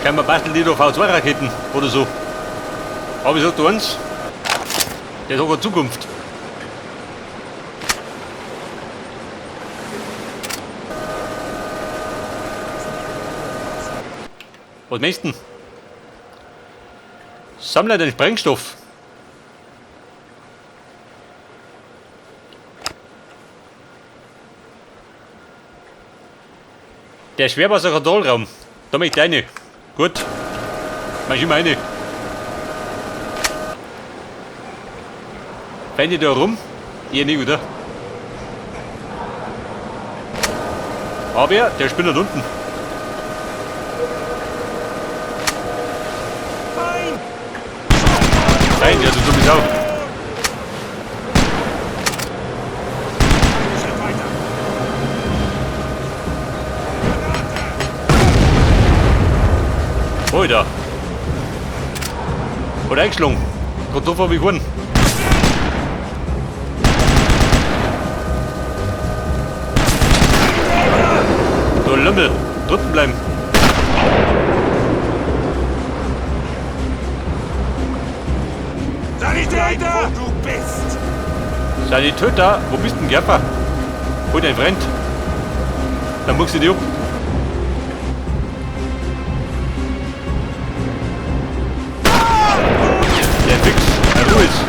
Scheinbar basteln die da V2-Raketen oder so. Aber ich sag dir eins, das hat eine Zukunft. Was meinst du denn? Sammle den Sprengstoff. Der Schwerwasserkontrollraum. Da möchte ich rein. Gut. Mach ich immer rein. Fällt die da rum? Eher nicht, oder? Aber der spinnt unten. Nein, ja, du dumme Sau. Alter. Hat eingeschlagen. Kartoffel hab ich gewonnen. Du Lümmel. Drunten bleiben. Sanitäter! Wo du bist! Sanitäter, wo bist denn, Gerfer? Hol dein Freund. Dann muckst du dich ab. Der Fix, der Ruhe ist.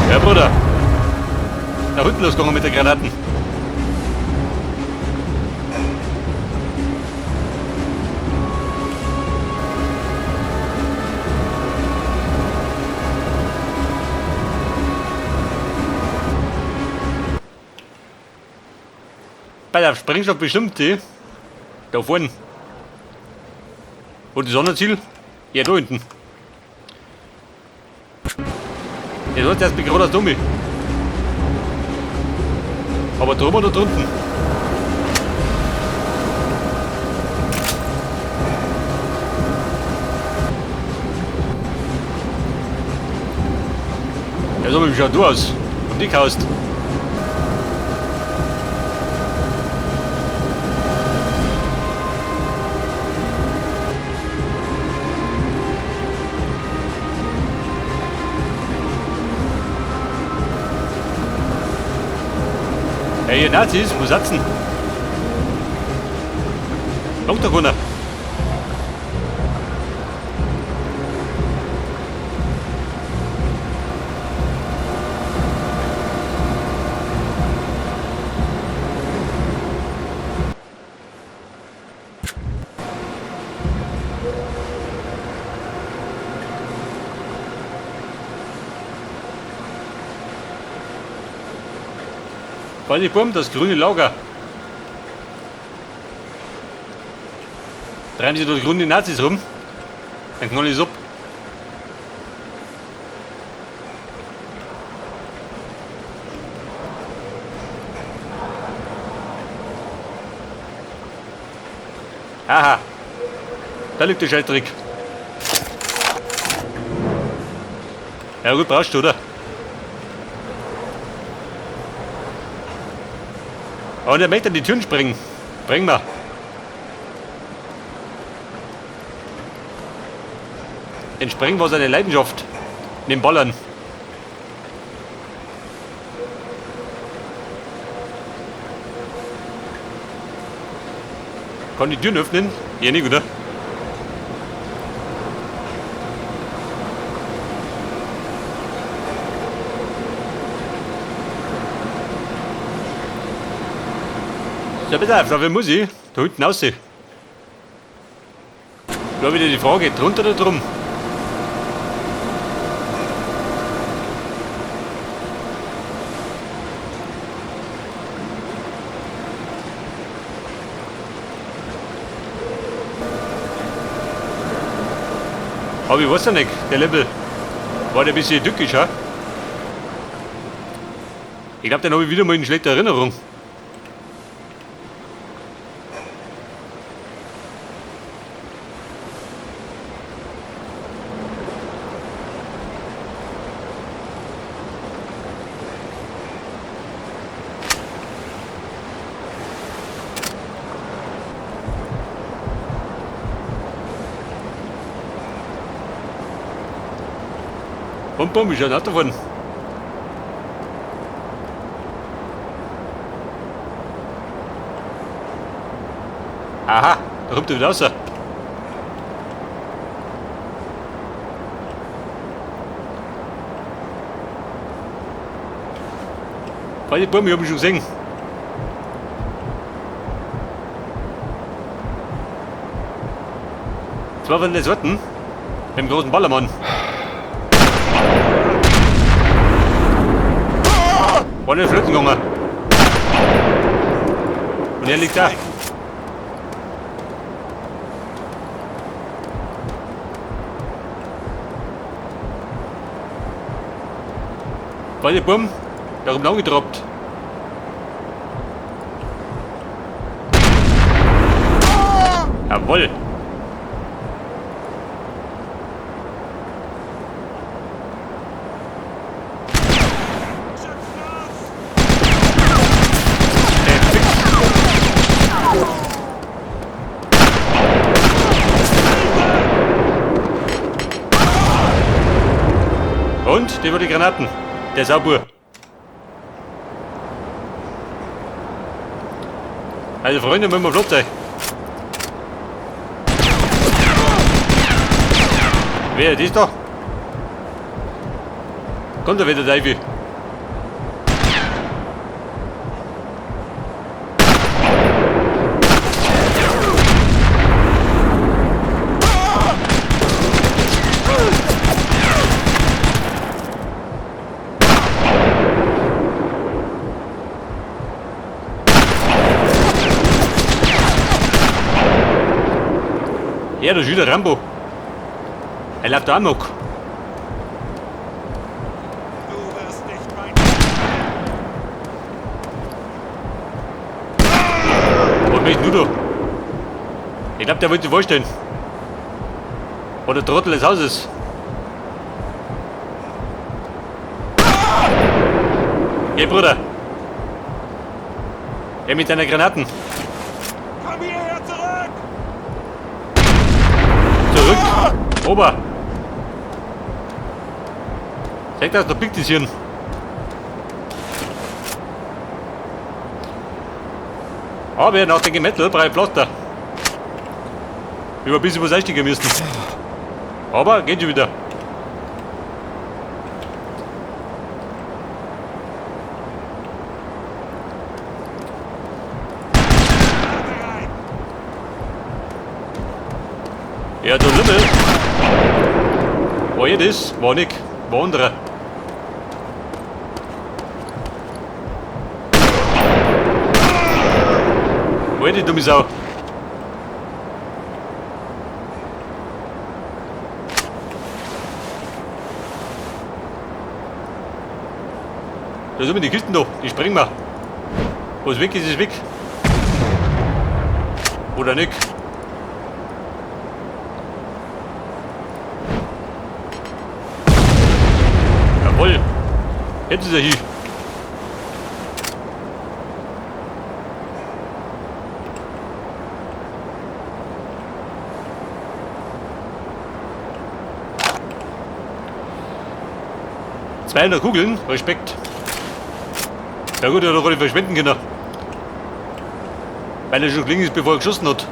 Ja, Bruder. Nach hinten losgegangen mit den Granaten. Bei der Sprengstoff bestimmt, die. Da vorne. Und das andere Ziel? Ja, da hinten. Der sollte erst mit gerade Dummi. Aber drüber oder drunten? Ja, so wie schaut du aus? Und die haust. Hey, ihr Nazis, wo seid denn? Kommt doch runter. Freunde Burm, das grüne Lager. Treiben sie dort grüne Nazis rum. Dann knall ich's ab. Aha. Da liegt der Scheißdreck. Ja gut, brauchst du, oder? Und er möchte die Türen sprengen. Bring mal. Den Sprengen war seine Leidenschaft. Den Ballern. Kann die Türen öffnen? Ja, nicht, oder? Ja, bitte, dafür muss ich da hinten raus. Da wieder die Frage, drunter oder drum? Aber ich weiß ja nicht, der Level war der ein bisschen tückisch, ha? Ich glaube, den habe ich wieder mal in schlechter Erinnerung. Bum, bum, ist ein Auto gefahren. Aha, da kommt er wieder raus. Beide Bäume, ich hab ihn schon gesehen. Zwei von den Sorten. Mit dem großen Ballermann. War nicht flöten gegangen. Und er liegt da. Beide Bumm, da kommt angetroppt. Jawohl. Perfekt. Und, die war die Granaten. Der Saubur. Also Freunde, müssen wir flott sein. Wer ist da? Kommt da wieder der Teufel. Ja, das ist wieder Rambo. Er läuft da amok. Du wirst nicht mein. Was möchtest du da? Ich glaub, der wollte sich vorstellen. Oder Trottel des Hauses. Hey Bruder. Er mit seiner Granaten. Komm hierher zurück! Zurück. Ober. Zeig das, da biegt es hier. Aber nach dem Gemetzel brauche ich Pflaster. Über ein bisschen was einsteigen müssen. Aber geht schon wieder. Ja, der Lümmel. War ich das? War nicht. War anderer. Wo ist die dumme Sau? Da sind die Kisten da, die sprengen wir. Was weg ist, ist weg. Oder nicht? Jawohl. Jetzt ist er hier. 200 Kugeln, Respekt. Ja gut, er hat doch nicht verschwenden können. Weil er schon gelingen ist, bevor er geschossen hat.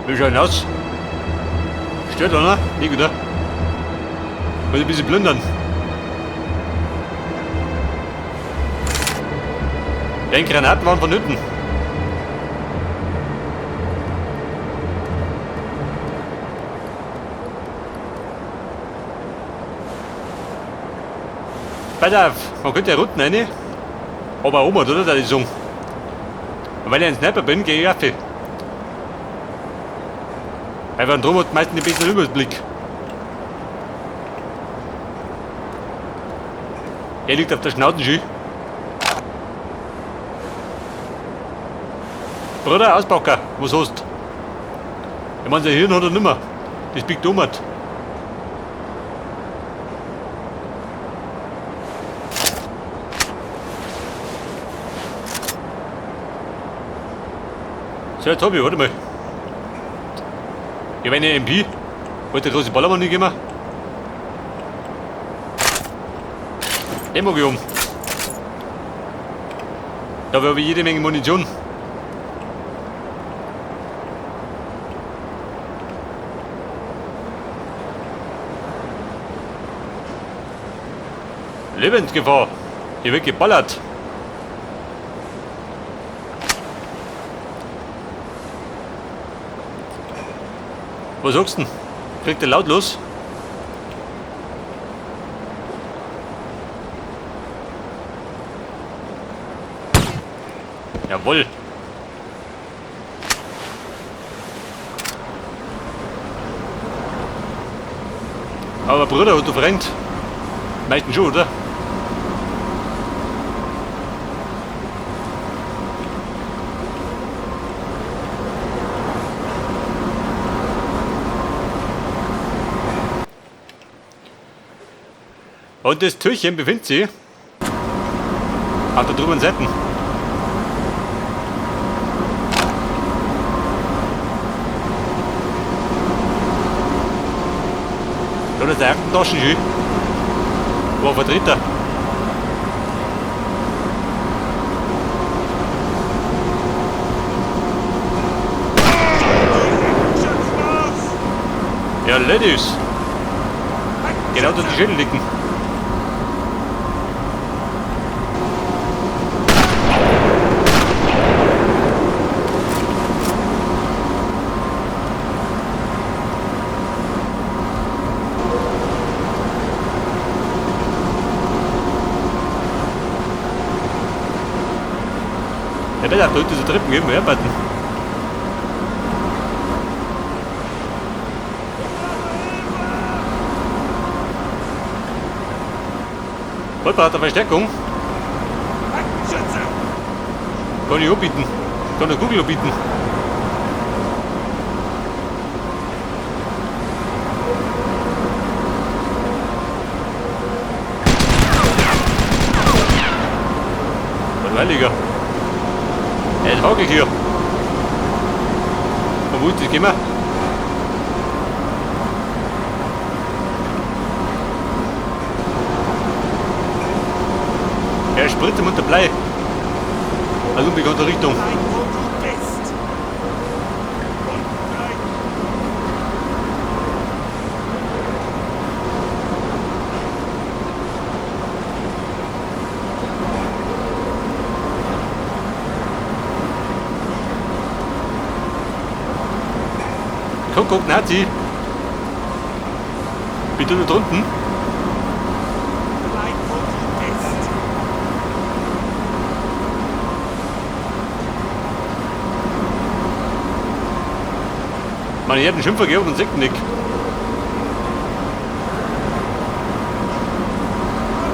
Wie schaut aus? Stört, oder? Nicht, oder? Muss ein bisschen plündern. Ja, Granaten waren vonnöten. Pass auf, man könnte ja unten rein. Aber oben, oder? Da ist so. Und weil ich ein Sniper bin, gehe ich auf. Weil von drum hat meistens den besseren Überblick. Er liegt auf der Schnauze schön. Bruder, Auspacker, was hast du? Ich meine, sein Hirn hat er nimmer. Das biegt um. So, jetzt hab ich, warte mal. Ich habe eine MP. Wollte der große Ballermann nicht geben. Den mag ich um. Da habe ich jede Menge Munition. Lebensgefahr. Hier wird geballert. Was sagst du denn? Kriegt der lautlos? Jawohl. Aber Bruder, du verrenkt. Meistens schon, oder? Und das Türchen befindet sich auf der drüben Seite. Da ist der Aktentaschen schön. War Vertreter. Ja, Ladies. Genau da die Schädel liegen. Ja, der hat heute diese Treppen geben, ja, Button. Vollbart Verstärkung. Kann ich anbieten. Kann der Google anbieten. Was Heiliger. Er ist hakelig hier. Von wo ist das gekommen? Er spritzt im Blei. Also unbekannte Richtung. Bleib, wo du bist! Unten bleiben! Guck, Nazi. Bitte da drunten. Bleib, wo du bist! Meine, ich hätte einen Schimpfer gehabt und Sektennick. Komm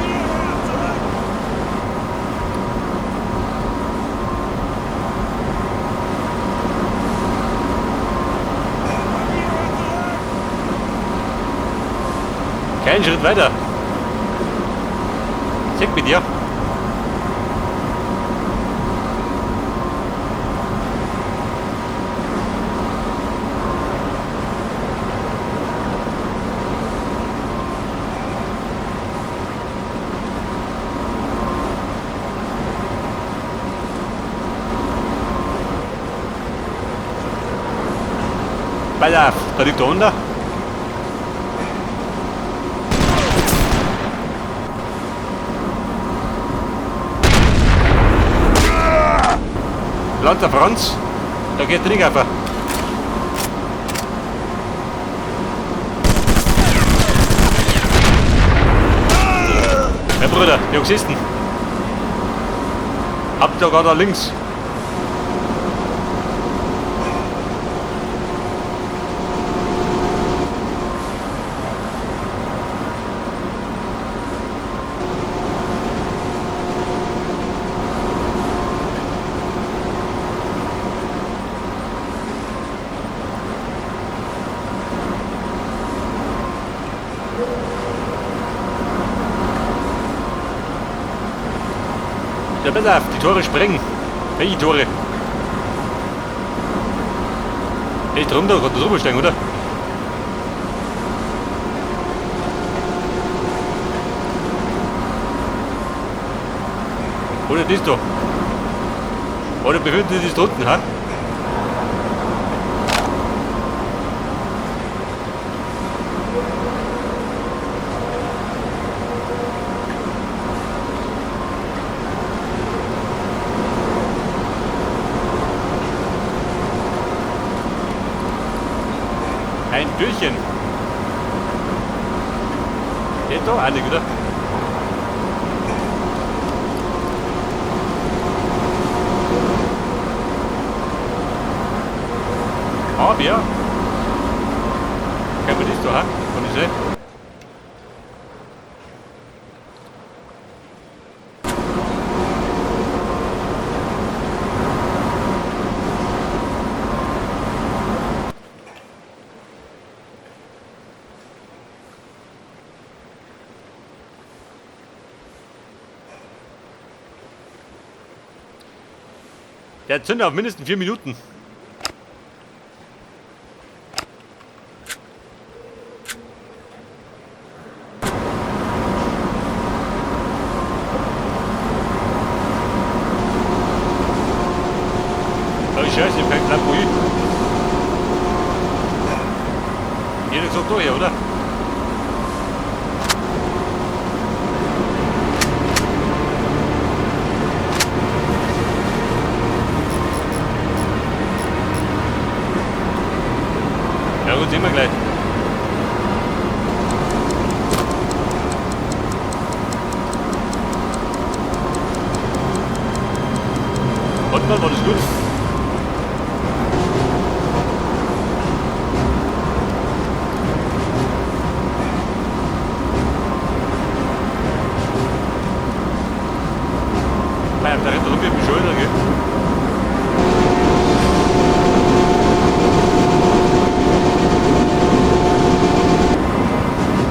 hierher, zurück! Komm hierher, zurück! Keinen Schritt weiter. Zeig mit dir. Pass auf, da liegt der Hunter. Lauter Franz, da geht der nicht auf. Herr Bruder, Jungs ist denn? Habt ihr gerade da links? Ja, pass auf, die Tore sprengen. Welche Tore? Echt runter, kann das rübersteigen, oder? Oder das da? Oder befinden sich das unten, ha? Ein Türchen. Geht da auch nicht, oder? Aber ja. Kann man das da, ha? Kann ich sehen? Der zündet auf mindestens 4 Minuten. Oh Scheiße, ich hab keinen Plan, wohin. Jeder sagt da her, oder? Ja gut, sehen wir gleich. Warte mal, war das gut? Ja, der rennt rum wie ein Bescheuerter, gell?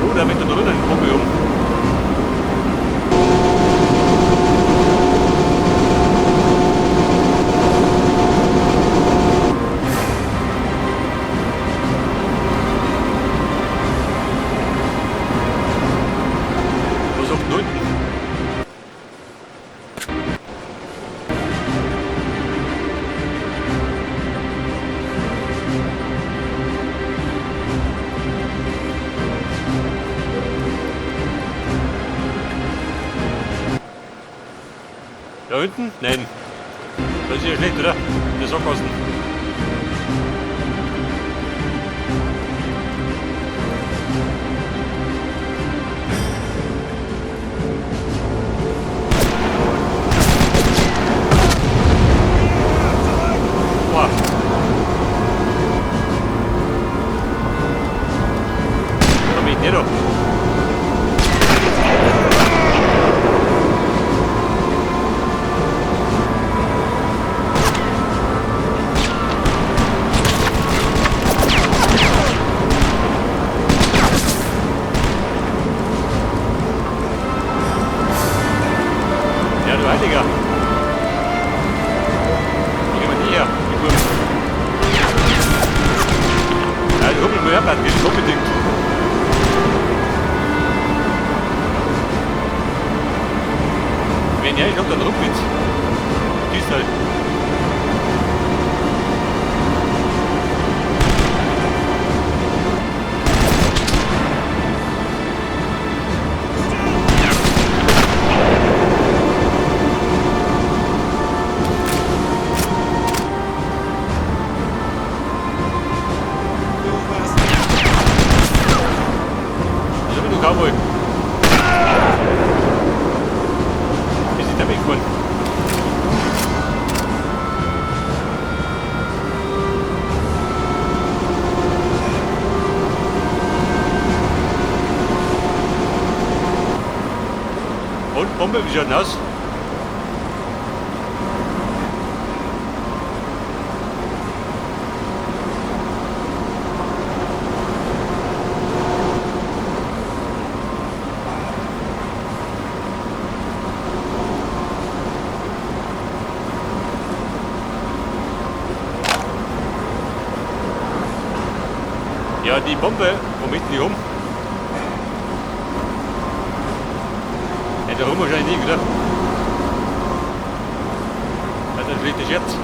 Oh, da wird da drüber eine Bombe um. Was auf den unten? Da hinten? Nein. Das ist ja schlecht, oder? Der Sackgassen. Boah. Komm ich nicht da. Ja, du Heiliger. Wo gehen wir denn her? Die Kurve. Ja, die Hubbel muss herbleiben, geht unbedingt. Wenn ja, ich hab dann Ruckwitz. Diesmal. Du warst Also bin du Cowboy. Wie ist der weggefahren? Und Bombe, wie schaut denn aus? Ja, die Bombe, wo möchten die um? Ja, da rum wahrscheinlich nicht, oder? Das ist ein schlechter Scherz.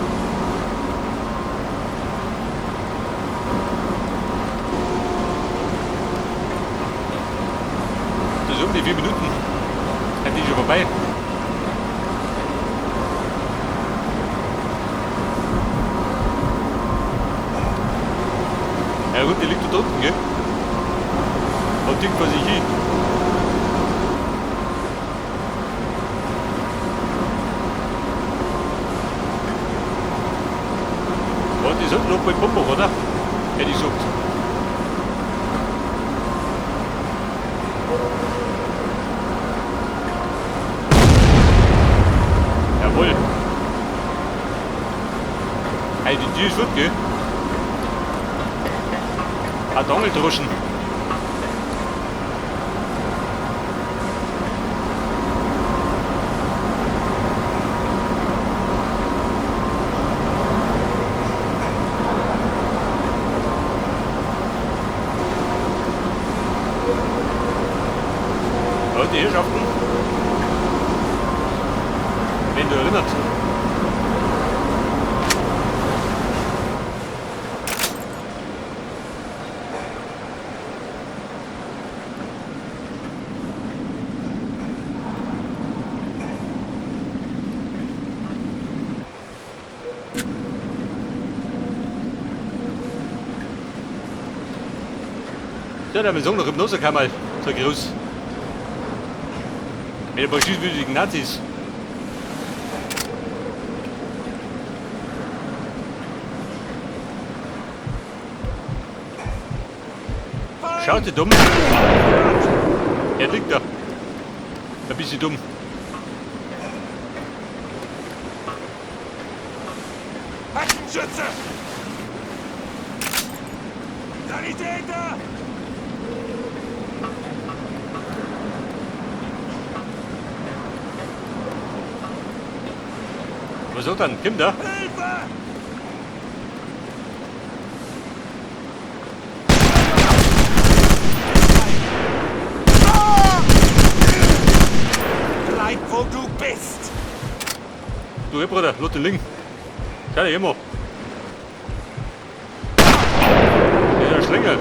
Das ist um die 4 Minuten. Hätte ich schon vorbei. Ja gut, die liegt da unten, gell? Und tickt vor sich hin. Und die sollten noch bei Bomber, oder? Hätte ich gesagt. Jawohl. Hey, die Tür ist gut, gell? Ein Dongeldruschen. Ja, die Herrschaften, wenn du erinnert. Ja, der Sohn noch Hypnosekammer, so groß. Mit ein paar schießwütigen Nazis. Schaut sie dumm. Er liegt da. Ein bisschen dumm. Hackenschütze! Sanitäter! Was soll dann? Komm da. Hilfe! Bleib, wo du bist! Du, hey, Bruder, lass den liegen. Schau dir immer. Das ist ein Schlingel.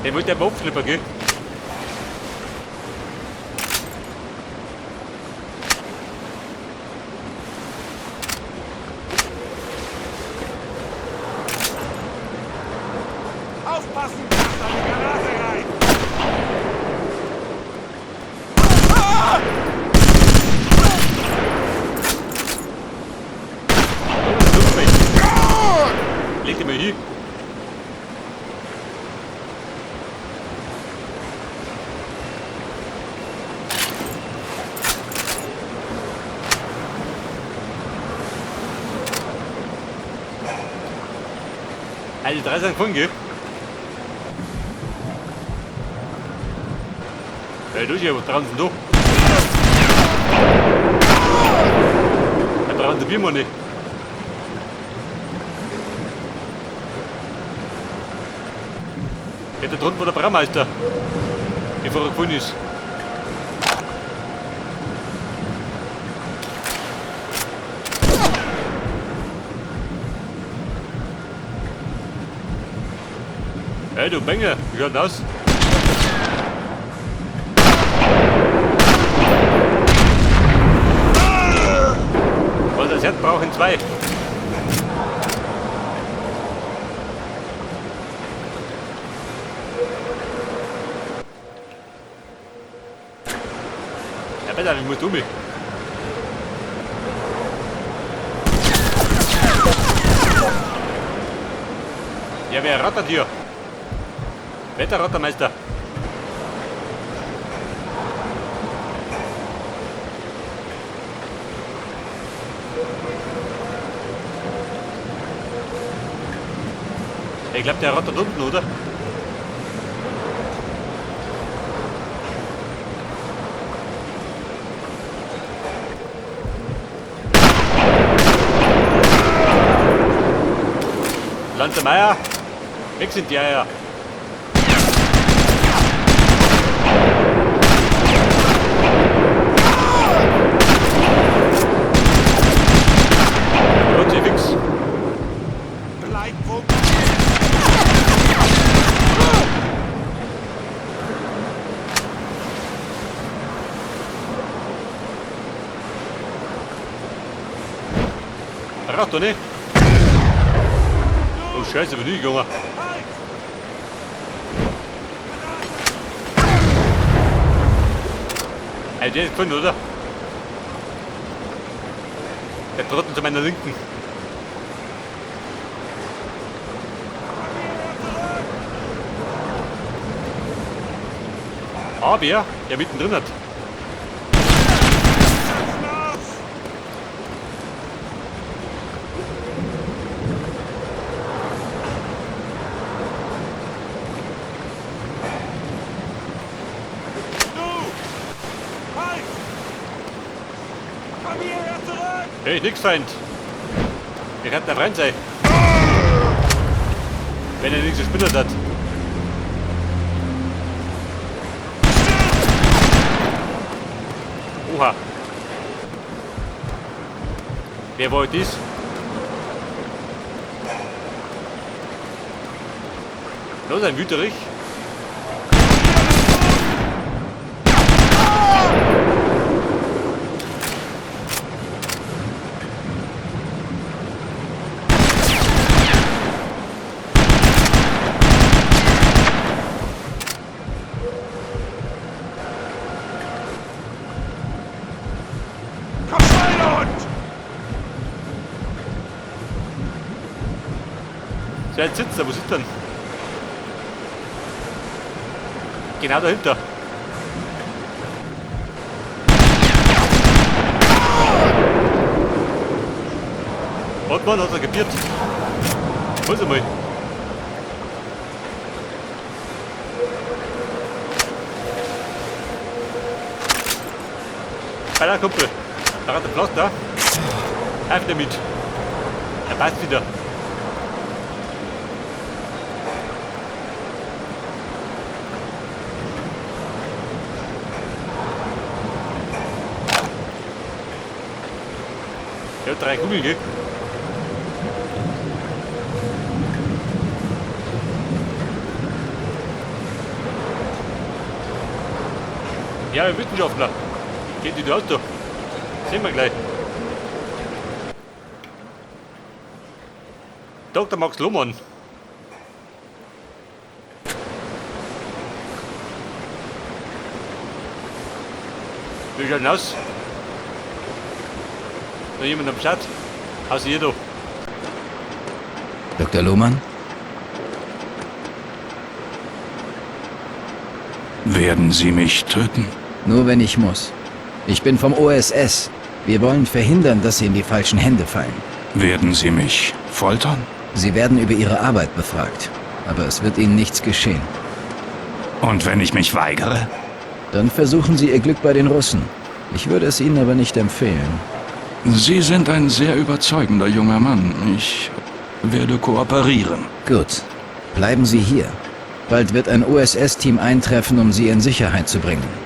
Der wollte aber aufschlippen, gell? Aufpassen, da eine Granate rein! Leg dich mal hin. Also drei sind gefunden, gell? Ja, du hier, was trauen Sie denn da? Da brauchen Sie Bier nicht. Ja, da drunten war der Braumeister, bevor er gefunden ist. Hey, du Bengel, wie schaut denn aus? Was das Herz brauchen zwei. Ja, besser, ich muss du mich. Ja, wer rattert hier? Wetterrattermeister. Ich glaube, der rattert unten, oder? Landemeier. Weg sind die Eier. Gott, sie fix. Bleib wo du bist! Raucht doch nicht. Oh Scheiße, bin ich gegangen. Halt! Ey, der ist gefunden, oder? Der Trottel zu meiner Linken. Aber der mittendrin hat. Los! Du! Halt! Komm hierher zurück! Hey, nix, Feind. Wir könnten ein Freund sein. Wenn er nichts gespinnert hat. Oha. Wer war das? Los, ein Wüterich. Komm, Schweinehund! So, jetzt sitzt er. Wo sitzt er denn? Genau dahinter. Warte mal, hat er kapiert. Muss er mal. Alter Kumpel, da hat der Pflaster. Helf damit. Er passt wieder. Ja, 3 Kugeln, gell? Ja, Wissenschaftler. Geht in die Auto. Sehen wir gleich. Dr. Max Lohmann. Wie schaut denn aus? Noch jemand am Start? Außer ihr da. Dr. Lohmann? Werden Sie mich töten? Nur wenn ich muss. Ich bin vom OSS. Wir wollen verhindern, dass Sie in die falschen Hände fallen. Werden Sie mich foltern? Sie werden über Ihre Arbeit befragt. Aber es wird Ihnen nichts geschehen. Und wenn ich mich weigere? Dann versuchen Sie Ihr Glück bei den Russen. Ich würde es Ihnen aber nicht empfehlen. Sie sind ein sehr überzeugender junger Mann. Ich werde kooperieren. Gut. Bleiben Sie hier. Bald wird ein OSS-Team eintreffen, um Sie in Sicherheit zu bringen.